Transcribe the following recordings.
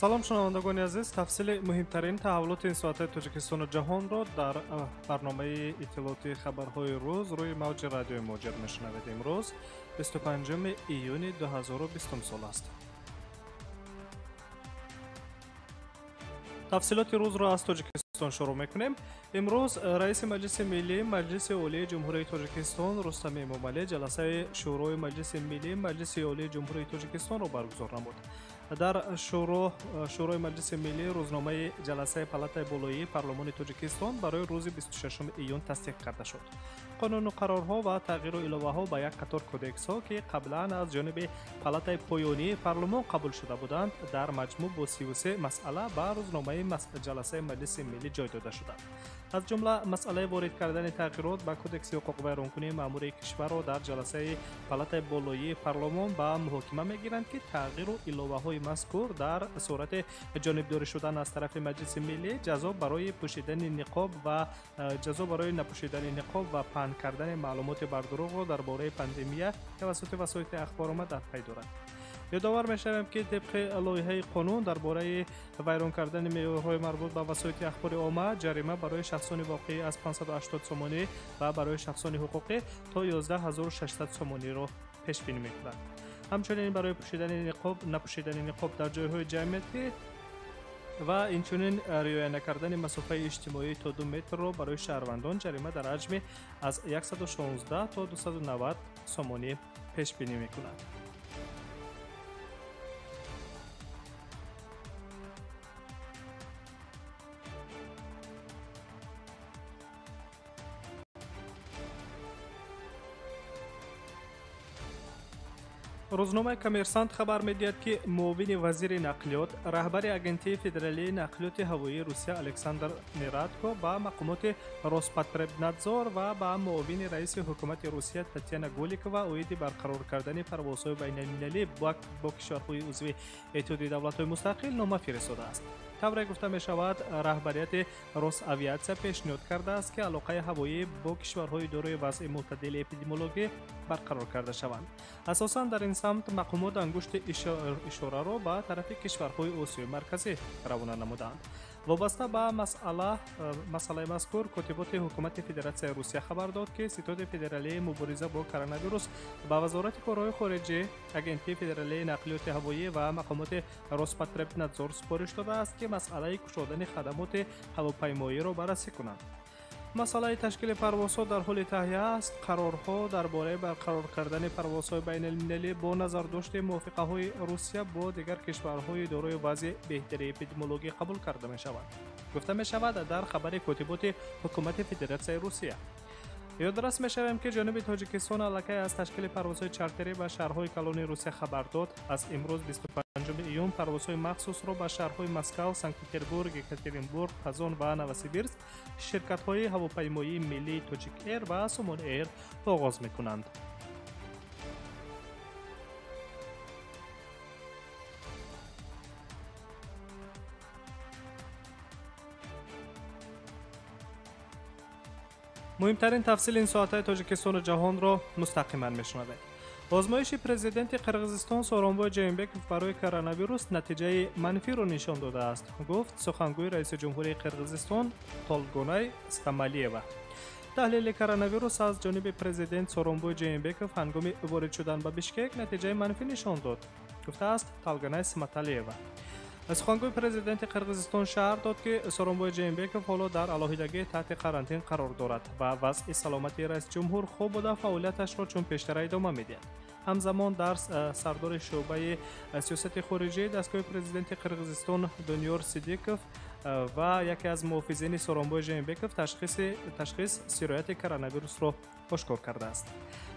Салом шунавандагони азиз, тафсили муҳимтарин таҳаввулоти ин соатаи Тоҷикистону ҷаҳонро дар барномаи иттилоотии хабарҳои рӯз рӯи мавҷи радиои Муҳоҷир мешунавед. Имрӯз 25 июни 2020 сол аст. Тафсилоти рӯзро аз Тоҷикистон шурӯъ мекунем. Имрӯз раиси Маҷлиси Миллӣ Маҷлиси Олии Ҷумҳурии Тоҷикистон Рустам Эмомалӣ ҷаласаи Шӯрои Маҷлиси Миллӣ Маҷлиси Олии Ҷумҳурии Тоҷикистонро баргузор намуд. Дар Шӯрои Маҷлиси Миллӣ рӯзномаи ҷаласаи Палатаи болоии Парлумони Тоҷикистон барои рӯзи 26 июн тасдиқ карда шуд. Қонуну қарорҳо ва тағйиру иловаҳо ба як қатор кодексҳо, ки қаблан аз ҷониби Палатаи поёнии парлумон қабул шуда буданд, дар маҷмӯъ бо 33 масъала ба рӯзномаи ҷаласаи Маҷлиси Миллӣ ҷой дода шуданд. Аз ҷумла масъалаи ворид кардани тағйирот ба Кодекси ҳуқуқвайронкунии маъмурии кишварро дар ҷаласаи Палатаи болоии парлумон ба муҳокима мегиранд, ки тағйиру иловаҳои мазкур дар сурати ҷонибдорӣ шудан аз тарафи Маҷлиси Миллӣ ҷазо барои пӯшидани ниқоб ва ҷазо барои напӯшидани ниқоб ва паҳн кардани маълумоти бардурӯғро дар бораи пандемия тавассути васоити ахбор омма дар пай дорад. Ёдовар мешавем, ки тибқи лоиҳаи қонун дар бораи вайрон кардани меъёрҳои марбут ба васоити ахбори омма ҷарима барои шахсони воқеӣ аз 580 сомонӣ ва барои шахсони ҳуқуқӣ то 11600 сомониро пешбинӣ мекунад. Ҳамчунин барои пӯшидани ниқоб, напӯшидани ниқоб дар ҷойҳои ҷамъиятӣ ва инчунин риоя накардани масофаи иҷтимоӣ то 2 метрро барои шаҳрвандон ҷарима дар ҳаҷми аз 116 то 290 сомонӣ пешбинӣ мекунад. Рӯзномаи Коммерсант хабар медиҳад, ки муовини вазири нақлиёт, раҳбари Агентии федералии нақлиёти ҳавоии Русия Александр Нерадко ба мақомоти Роспотребнадзор ва ба муовини раиси ҳукумати Русия Татьяна Голикова оиди барқарор кардани парвозҳои байналмилалӣ бо кишварҳои узви Иттиҳоди давлатҳои мустақил нома фиристодааст. Тавре гуфта мешавад, раҳбарияти Росавиатсия пешниҳод кардааст, ки алоқаи ҳавоӣ бо кишварҳои дорои вазъи мӯътадили эпидемиологӣ барқарор карда шаванд. Асосан дар ин самт мақомот ангушти ишораро ба тарафи кишварҳои Осиёи Марказӣ равона намуданд. Вобаста ба масъалаи мазкур котиботи ҳукумати Федератсияи Русия хабар дод, ки Ситоди федералии мубориза бо коронавирус ба Вазорати корҳои хориҷӣ, Агентии федералии нақлиёти ҳавоӣ ва мақомоти Роспотребнадзор супориш додааст, ки масъалаи кушодани хадамоти ҳавопаймоиро баррасӣ кунанд. Масъалаи ташкили парвозҳо дар ҳоли таҳия аст. Қарорҳо дар бораи барқарор кардани парвозҳои байналмилалӣ бо назардошти мувофиқаҳои Русия бо дигар кишварҳои дорои вазъи беҳтари эпидемиологӣ қабул карда мешаванд. Гуфта мешавад дар хабари котиботи ҳукумати Федератсияи Русия. Ёдрас мешавем, ки ҷануби Тоҷикистон аллакай аз ташкили парвозҳои чартерӣ ба шаҳрҳои калони Русия хабар дод. Аз имрӯз 25 июн парвозҳои махсусро ба шаҳрҳои Москав, Санкт-Петербург, Екатеринбург, Қазон ва Новосибирск ширкатҳои ҳавопаймоии миллии Тоҷик Эйр ва Сомон Эйр оғоз мекунанд. Муҳимтарин тафсили ин соатаи Тоҷикистону ҷаҳонро мустақиман мешунавед. Озмоиши президенти Қирғизистон Сооронбой Жээнбеков барои коронавирус натиҷаи манфиро нишон додааст, гуфт сухангӯи раиси ҷумҳурии Қирғизистон Толгонай Стамалиева. Таҳлили коронавирус аз ҷониби президент Сооронбой Жээнбеков ҳангоми ворид шудан ба Бишкек натиҷаи манфӣ нишон дод, гуфтааст Толгонай Сматалиева. Сухангӯи президенти Қирғизистон шарҳ дод, ки Сооронбой Жээнбеков ҳоло дар алоҳидагӣ таҳти карантин қарор дорад ва вазъи саломатии раисҷумҳур хуб буда, фаъолияташро чун пештара идома медиҳад. Ҳамзамон дар сардори шӯъбаи сиёсати хориҷии дастгоҳи президенти Қирғизистон Дунёр Сидиков ва яке аз муҳофизини Сооронбой Жээнбеков ташхис сирояти коронавирусро ошкор кардааст.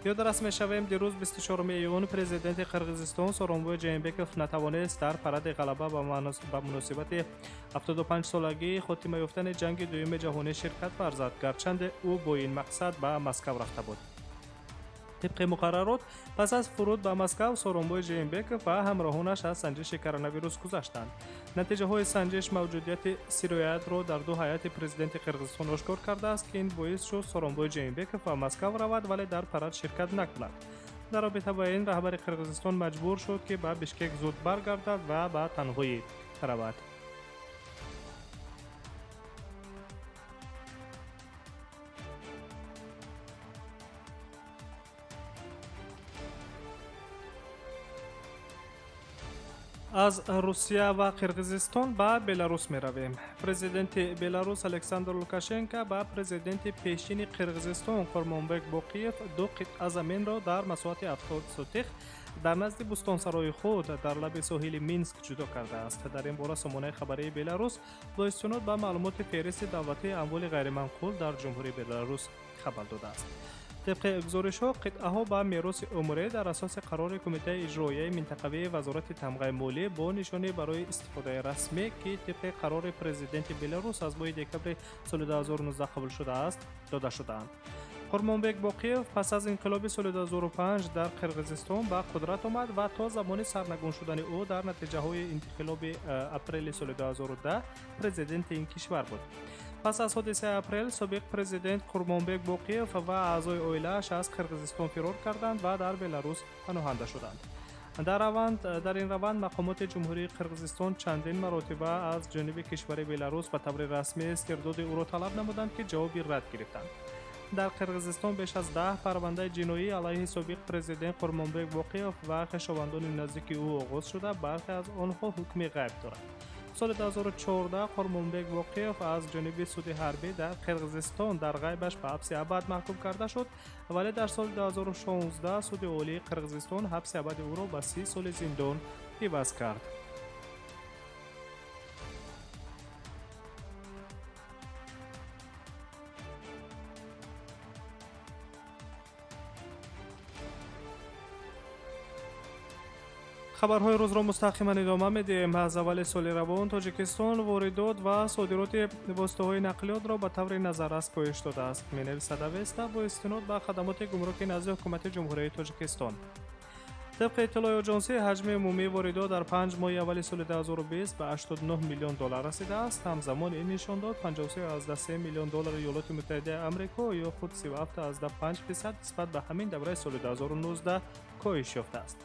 Ёдрас мешавем, дирӯз 24 июн президенти Қирғизистон Сооронбой Жээнбеков натавонист дар паради ғалаба ба муносибати 75-солагии хотима ёфтани ҷанги дуюми ҷаҳонӣ ширкат варзад, гарчанде ӯ бо ин мақсад ба Москав рафта буд. Тибқи муқаррарот, пас аз фуруд ба Москав Сооронбой Жээнбеков ва ҳамроҳонаш аз санҷиши коронавирус гузаштанд. Натиҷаҳои санҷиш мавҷудияти сироятро дар ду ҳайати президенти Қирғизистон ошкор кардааст, ки ин боис шуд Сооронбой Жээнбеков ба Москав равад, вале дар парад ширкат накунад. Дар робита ба ин раҳбари Қирғизистон маҷбур шуд, ки ба Бишкек зуд баргардад ва ба танҳоӣ равад. Аз Русия ва Қирғизистон ба Беларус меравем. Президенти Беларус Александр Лукашенко ба президенти пешини Қирғизистон Қурмонбек Боқиев ду қитъа заминро дар масоҳати 70 сотих дар назди бӯстонсарои худ дар лаби соҳили Минск ҷудо кардааст. Дар ин бора сомонаи хабарии Беларус бо истинод ба маълумоти феҳристи давлатии амволи ғайриманқул дар Ҷумҳурии Беларус хабар додааст. Тибқи гузоришҳо, қитъаҳо ба мероси умрӣ дар асоси қарори Кумитаи иҷроияи минтақавии Вазорати тамғаи молӣ бо нишонӣ барои истифодаи расмӣ, ки тибқи қарори президенти Беларус аз моҳи декабри соли 2019 қабул шудааст, дода шудаанд. Қурмонбек Боқиев пас аз инқилоби соли 2005 дар Қирғизистон ба қудрат омад ва то замони сарнагун шудани ӯ дар натиҷаҳои интиқилоби апрели соли 2010 президенти ин кишвар буд. Пас аз ҳодисаи апрел собиқ президент Қурмонбек Боқиев ва аъзои оилааш аз Қирғизистон фирор карданд ва дар Беларус паноҳанда шуданд. Дар ин раванд мақомоти Ҷумҳурии Қирғизистон чандин маротиба аз ҷониби кишвари Беларус ба таври расмӣ истирдоди ӯро талаб намуданд, ки ҷавоби рад гирифтанд. Дар Қирғизистон беш аз 10 парвандаи ҷиноӣ алайҳи собиқ президент Қурмонбек Боқиев ва хешовандони наздики ӯ оғоз шуда, бархе аз онҳо ҳукми ғайб доранд. Соли 2014 Қурмонбек Боқиев аз ҷониби суди ҳарбӣ дар Қирғизистон дар ғайбаш ба ҳабси абад маҳкум карда шуд, вале дар соли 2016 суди олии Қирғизистон ҳабси абади ӯро ба 30 соли зиндон иваз кард. Хабарҳои рӯзро мустақиман идома медиҳем. Аз аввали соли равон Тоҷикистон воридот ва содироти воситаҳои нақлиётро ба таври назаррас коҳиш додааст, менависад Авеста бо истинод ба хадамоти гумруки назди Ҳукумати Ҷумҳурии Тоҷикистон. Тибқи иттилои оҷонсӣ, ҳаҷми умумии воридот дар 5 моҳи аввали соли 2020 ба 89 миллион доллар расидааст. Ҳамзамон ин нишондод 53,3 миллион доллари Иёлоти Муттаҳидаи Амрико ё худ 37,5% нисбат ба ҳамин давраи соли 2019 коҳиш ёфтааст.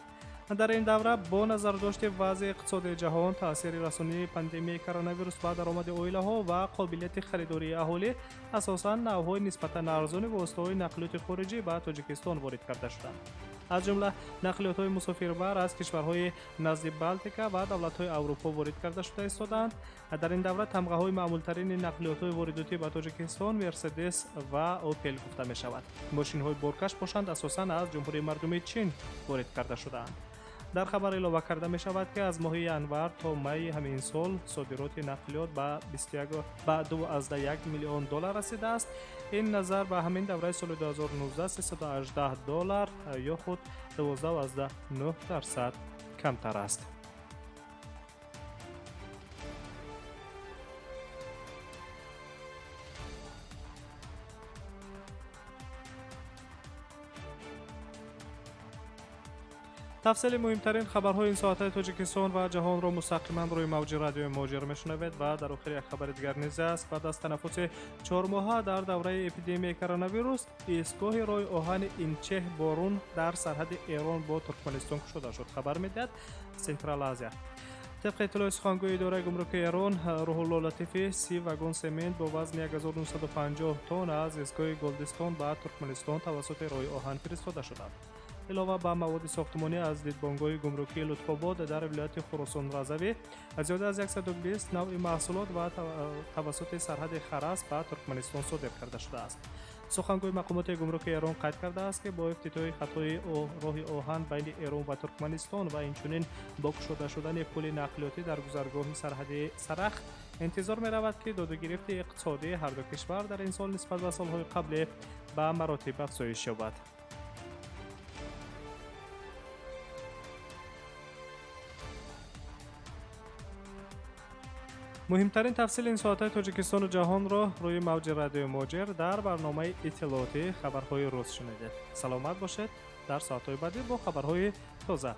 Дар ин давра бо назардошти вазъи иқтисодии ҷаҳон, таъсири расонии пандемияи коронавирус ба даромади оилаҳо ва қобилияти харидории аҳолӣ, асосан навъҳои нисбатан арзони воситаҳои нақлиёти хориҷӣ ба Тоҷикистон ворид карда шуданд. Аз ҷумла нақлиётҳои мусофирбар аз кишварҳои назди Балтика ва давлатҳои Аврупо ворид карда шуда истодаанд. Дар ин давра тамғаҳои маъмултарини нақлиётҳои воридотӣ ба Тоҷикистон Мерседес ва Опел гуфта мешавад. Мошинҳои боркаш бошанд, асосан аз Ҷумҳурии Мардумии Чин ворид карда шудаанд. Дар хабар илова карда мешавад, ки аз моҳи январ то майи ҳамин сол содироти нақлиёт ба 2,1 миллион доллар расидааст. Ин назар ба ҳамин давраи соли 2019 318 доллар ё худ 12,9% камтар аст. Тафсили муҳимтарин хабарҳои ин соатаи Тоҷикистон ва ҷаҳонро мустақиман рӯи мавҷи радиои Муҳоҷир мешунавед ва дар охир як хабари дигар низ аст. Баъд аз танаффуси чормоҳа дар давраи эпидемияи коронавирус, истгоҳи роҳи оҳани Инчеҳ Борун дар сарҳади Эрон бо Туркманистон кушода шуд, хабар медиҳад Централ Азия. Тибқи иттилои сухангӯи идораи гумруки Эрон Рӯҳулло Латифӣ, 30 вагон семент бо вазни 1950 тонна аз истгоҳи Голдистон ба Туркманистон тавассути роҳи оҳан фиристода шуданд. Илова ба маводи сохтмонӣ аз дидбонгоҳи гумрукии Лутфобод дар вилояти Хуросон Разавӣ зиёда аз 120 навъи маҳсулот ва тавассути сарҳади Харас ба Туркманистон содир карда шудааст. Сухангӯи мақомоти гумруки Эрон қайд кардааст, ки бо ифтитоҳи хатҳои роҳи оҳан байни Эрон ва Туркманистон ва инчунин бо кушода шудани пули нақлиётӣ дар гузаргоҳи сарҳади Сарах интизор меравад, ки додугирифти иқтисодии ҳарду кишвар дар ин сол нисбат ба солҳои қаблӣ ба маротиб афзоиш ёбад. Муҳимтарин тафсили ин соатҳои Тоҷикистону ҷаҳонро рӯи мавҷи радиои Муҳоҷир дар барномаи иттилоотии хабарҳои рӯз шунидед. Саломат бошед, дар соатҳои баъдӣ бо хабарҳои тоза